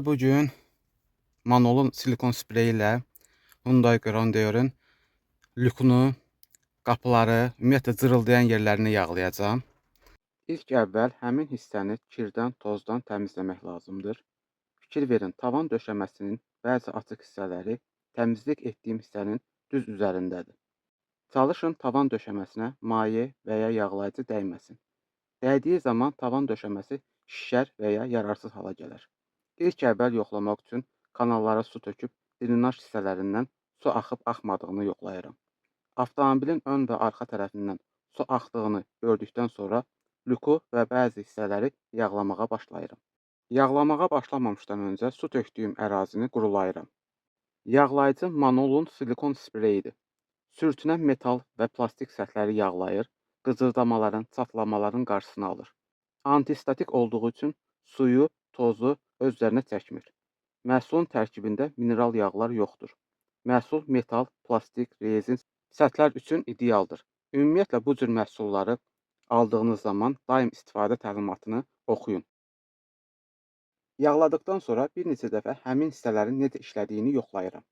Bu gün Manolun silikon spreyi ilə Hyundai Grandeur'un lükunu, qapıları, ümumiyyətlə cırıldayan yerlərini yağlayacağam. İlk əvvəl həmin hissəni kirdən, tozdan təmizləmək lazımdır. Fikir verin, tavan döşəməsinin bəzi açıq hissələri təmizlik etdiyim hissənin düz üzərindədir. Çalışın tavan döşəməsinə maye və ya yağlayıcı dəyməsin. Dəydiyi zaman tavan döşəməsi şişər və ya yararsız hala gələr. İlk əvvəl yoxlamaq üçün kanallara su töküb drenaj hissələrindən su axıb axmadığını yoxlayıram. Avtomobilin ön və arxa tərəfindən su axdığını gördükdən sonra lüku və bəzi hissələri yağlamağa başlayıram. Yağlamağa başlamamışdan öncə su tökdüyüm ərazini qurulayıram. Yağlayıcı Manolun silikon spreyidir. Sürtünən metal və plastik səthləri yağlayır, qıcırdamaların, çatlamaların qarşısını alır. Antistatik olduğu üçün suyu, tozu öz üzərinə çəkmir. Məhsulun tərkibində mineral yağlar yoxdur. Məhsul metal, plastik, rezin səthlər üçün idealdır. Ümumiyyətlə bu cür məhsulları aldığınız zaman daim istifadə təlimatını oxuyun. Yağladıqdan sonra bir neçə dəfə həmin hissələrin necə işlədiyini yoxlayıram.